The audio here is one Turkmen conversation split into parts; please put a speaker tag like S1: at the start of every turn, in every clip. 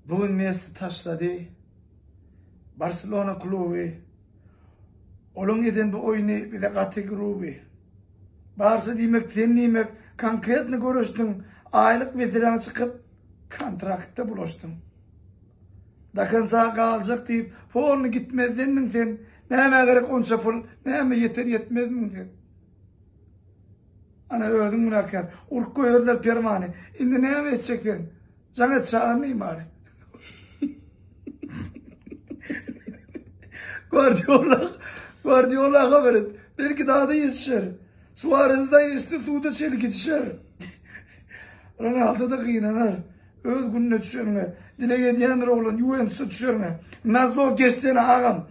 S1: Bu gün Messi taşlady Barselona kluby. Olaň eden bu oýny bize gaty gruby. Barsa diýmek sen diýmek konkretno göreşdiň aýlyk meseläňi çykyp kontraktda bulaşdyň. Do konca galjak diýip polny gitmezdendiň sen nämä gerek onça pul näme ýeter ýetmezmiň sen. Ana özüň günäkär. Urup goýberdiler Permany. Indi näme etjek sen? Jaň et çagyr Neýmary. Guardiola, Guardiola haber et. Belki daha da ýetişer. Suarez da geçdi, suwda çelgi düşer. Ronaldo da gynanar. Öz gününe düşeriňe. Dileg edýändir oglan Juventusa düşeriňe. Nazlo geçsene agam.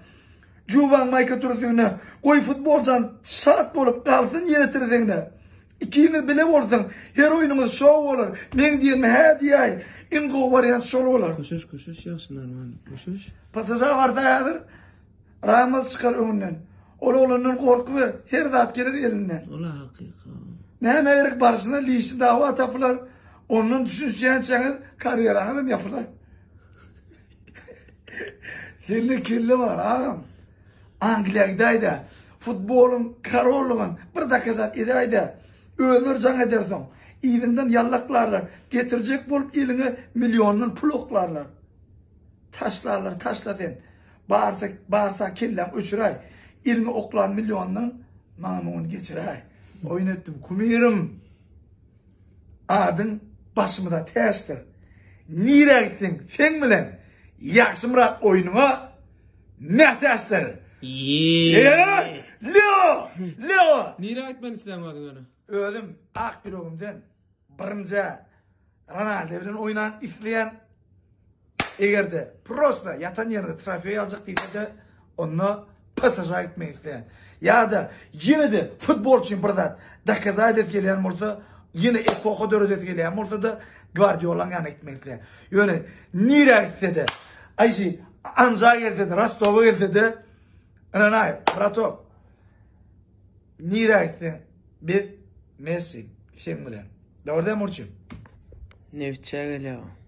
S1: Juwaň maýka türsügine. Goý futboljan şat bolup galsyn ýene tirsegine. Ikiňiz bile bolsaň her oýnuňyz şou bolar. Meň diýenime hä diýäý. Iň gowy wariant şol bolar.
S2: Köşeş köşeş ýagşy narman köşeş.
S1: PSŽ barsa häzir Ramos çykar öňünden. Ol oglandan gorkuber her zat geler elinden.
S2: Ola hakyka.
S1: Nämä gerek barşyna lişni dawa tapylar. Ondan düşünişýänçäňiz karýeraňyzam ýapylar. Sende kelle bar agam. Angliýa gidäýdä. Futbolyň korollygyn bir dokazat edäýdä. Özleri jaň eder soň. Yzyňdan ýallaklarlar. Getirjek bolup eliňe milliondan pul oklarlar. Taşlarlar taşla sen. Barsa barsa kelläň öçüräý. Eliňe oklan milliondan maňa muny geçiräý. Oýun etdim kumirim. Adyň başymyza täçdir. Nirä gitseň seň bilen Ýagşymyrat oýnuňa mätäçdir.
S2: Ýeee.
S1: Leo! Leo!
S2: Nirä gitmeni isleýäň özüň ýöne?
S1: Özüm ak ýüregimden birinjä Ronaldo bilen oýnan isleýän. Eger-de prosta ýatan ýerinde trofeý aljak diýse-de, onda PSŽ-a gitmek isleýän. Ýa-da ýene-de futbol üçin bir zat dokazat edesi gelýän bolsa, ýene epoha döredesi gelýän bolsa-da Gwardiolanyň ýanyna gitmek isleýän. Ýöne nirä gitse-de, aýşy Anža gelse-de, Rostowa gelse-de, ynanaý, bratok. Nirä gitseň, biz Messi seň bilen. Dogry dämi Murçy?
S2: Nebitçä gelýär.